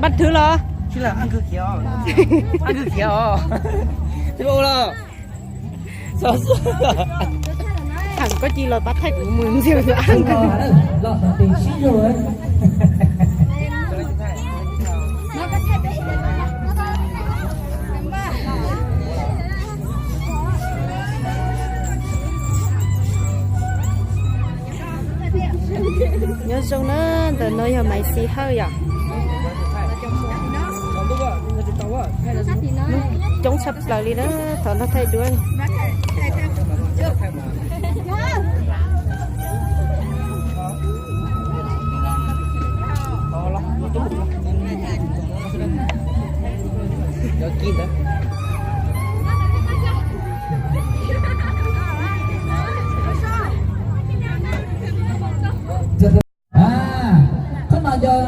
Pab thwv los? Thẳng koj cia li los pab thaij kuv mus ntxiv. Nyob zoo na, ntawm no yog Maiv Xis Hawj yom. Coob tshaj plaws li na, thov nrog thaij duab. Thawj no yog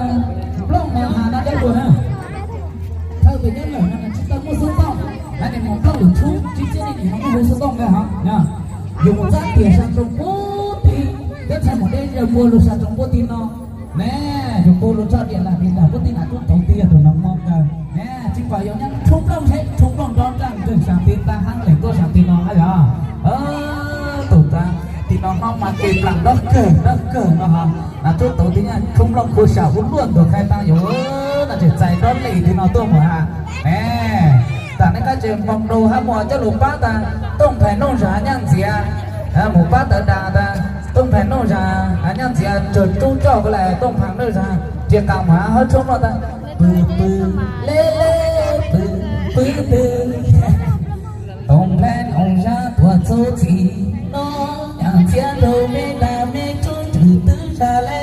nplooj no has no cov lus na. Thawj tus nyob lawm no tsis tau muaj xub tooj, lawv nim mus nplooj lwm txhub, tsis txiaj ne nim no muaj hu xub tooj nkawd hov. Yus mus txab tias sab nroog puag tim, peb txhais mus deb yawg puag lug sab nroog puag tim no. Ne, yus puag lug tso diam lam tis tas puag tim na tub tauv tis yog tus no mo kawg. Ne, tsis pom yus nyob rhuv nplooj seb rhuv nplooj nrov nrag nreeg sab tis tas heev lees tuaj sab tis no hab yog. Tus tas tim no no mas tes plam nrov kawg nrov kawg no hov. Na tub tauv tis nyob rhuv nplooj khuv sam ua luaj ntug khai taag yus no tseem txais nrov li tim no tuaj mus ha. Ne, tas nej qab tseem npoo dau hab mus coj lug pab tas Tooj Nphais Nooj Zag Nyaj Ntxiav, mus pab tawv das tas Tooj Nphais Nooj Zag Nyaj Ntxiav tug tub coj ko lawm Tooj Nphais Nooj Zag ris qas mus hab rhuv nplooj tas pw pw le le pw pw pw. Tooj Nphais Nooj Zag tuaj txug txij no, Nyaj Ntxiav nrug me dag me tub rwg twb zag le.